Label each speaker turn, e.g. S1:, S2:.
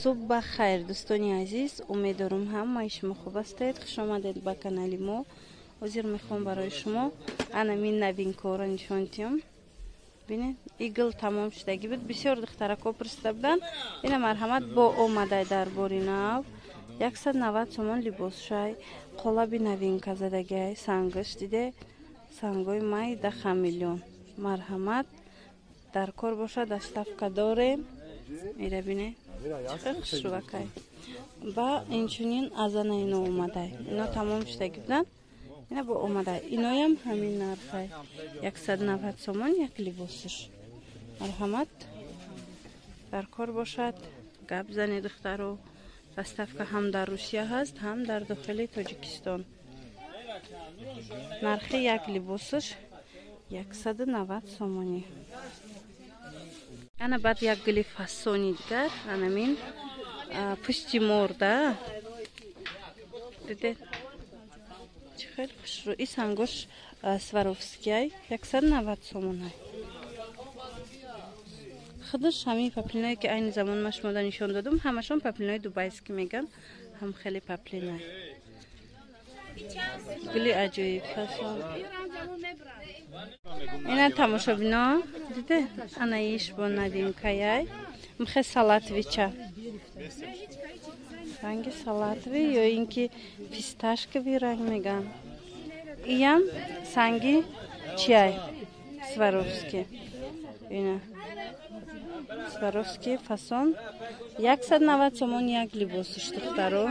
S1: Субҳ ба хайр, дӯстони азиз. Умеддорум, ҳамаи шумо хуб ҳастед. Хуш омадед ба канали мо. Ҳозир мехоҳам барои шумо анамин новинкора нишон диҳам. Бинед, игл тамом шудагӣ буд. Бисёр духтарако пурсида буданд. Ина, марҳамат, бо омадай дар бори нав. 190 сомон либосшай. Қолаби новинка задагиай, сангаш диде, сангои майда, хамелеон. Марҳамат, дар кор бошад, доставка дорем. Ира бине, чӣ хушрӯакай. Ба инчунин азана ино омадай. Ино тамом шудагӣ буданд, ина бо омадай. Иноям ҳамин нархай, 190 сомон як либосаш. Марҳамат, дар кор бошад, гап зани, духтаро. Доставка ҳам дар Русия ҳаст, ҳам дар дохили Тоҷикистон. Нархи як либосаш 190 сомонӣ. Ана баъд як гули фасони дигар, анамин пушти морда дидед, чӣ хеле хушрӯ. И сангош Сваровскиай, 190 сомонай. Худаш ҳамин паплиное, ки айни замон ма шумода нишон додум, ҳамашон паплинои дубайский меган, ҳам хеле паплинай. Гули аҷоиб фасон. Ина, тамошобино, диде, ана иш бо новинкаяй, мхе салатовича, ранги салатовый ё ин ки фисташковый ранг меган. Иям санги чиай? Сваровски. Ина Сваровски фасон, 190 сомон як либосиш, духтаро.